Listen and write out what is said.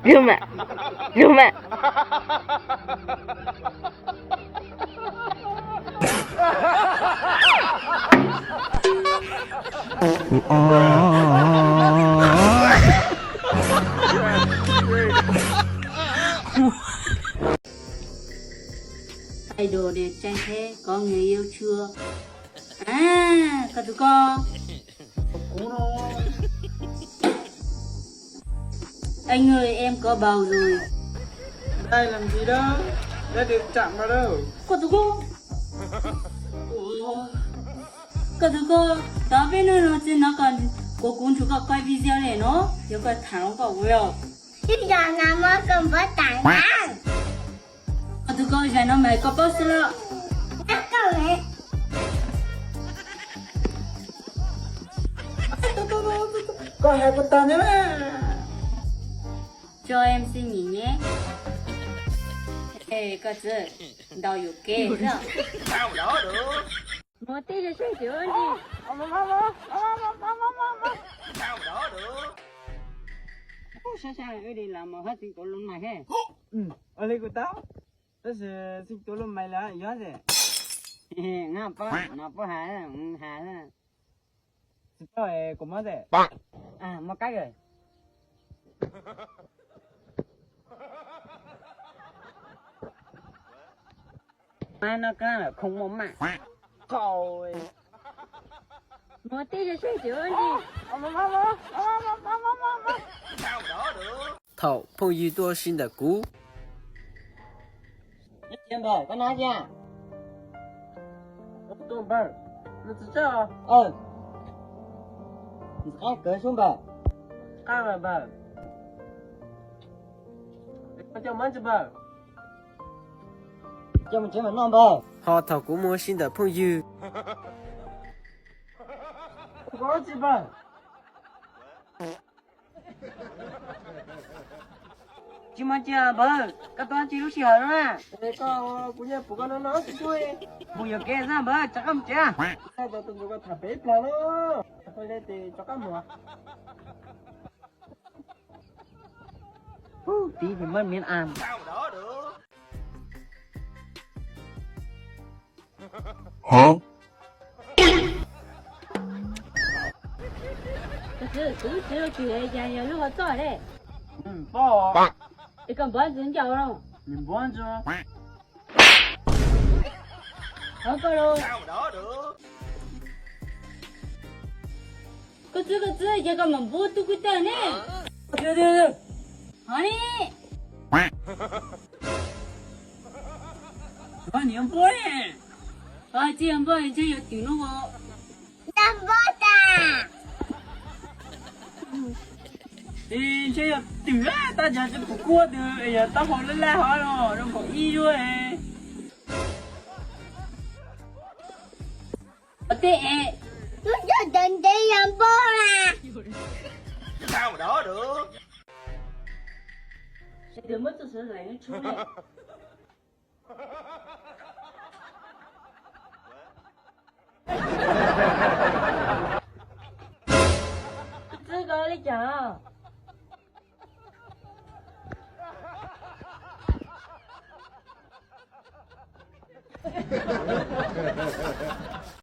Yog mas, yog mas. Idol đẹp trai thế, có người yêu chưa? À, koj tus koj. Anh ơi, em có bầu rồi. Đây làm gì đó? Đã được chậm rồi đâu. Koj tus koj. Ủa? Koj tus koj, tau peb hnub no tsis no koj, kuv kuv nrog koj quay video này no, yog koj tham los koj ua. Ib yam no mas koj npawb tas na. Koj tus koj, zaum no mas koj paub xwb los. Koj hais kuv tag ne. Cho em xin nghỉ nhé. Ê, koj txwv, ntau yuam kev xwb. Muab tib zog saib tim wb li. Saib saib wb li los mus hab txiv tuav lub mais he. Ua li kuv tau, tab sis txiv tuav lub mais lawm yog tias, no paub, no paub has, has. Tsis paub kuv muab tias, muab kab. Mas no kab lawm khoo muaj maj. Muab tib zog saib tim wb li. Thaum phooj ywg tuaj sib ntawm kuv. Npawg, koj nyob tiag? Tuaj npawg, nws tsis tsaug. Nws qab kawg sub npawg. Qab npawg. Koj coj mab tsis npawg? Coj mus tsev mam noj npawg. Ho thaum kuv mus sib ntawm phooj ywg. Koj tsis npawg. Tsis mas cia npawg, koj tuaj tsis lub sij hawm no na. Koj, kuv nyiam pum koj no no tsis pub. Pum yuam kev xwb npawg, rov qab mus tsev. Txhob tau tus ntxuav koj tham pem ib plag no. Rov qab mus. Tiv thì mất miếng ăn. Hả? Kuv tsis, kuv tsis, kuv yog lub hauv txoj ne. Es koj npov ntsis ncaus los? Nws npov ntsis. Hov koj los. Koj txwv, koj txwv, ces koj mam npov tub kwj tag ne. Hov ne. Koj niam npov ne. Tsis yog npov, ntshe yog twm no. Npov tas. Ntshe yog twm, tab sis tsis pum kuab twm, yog taub hau laj laj hov no, zoo nkaus ib zuag. Ua tej es, lub coj ntev ntev yog npog na. Sawv daws muab txoj sav hlais nws tshuab ne. Txwv koj li cas?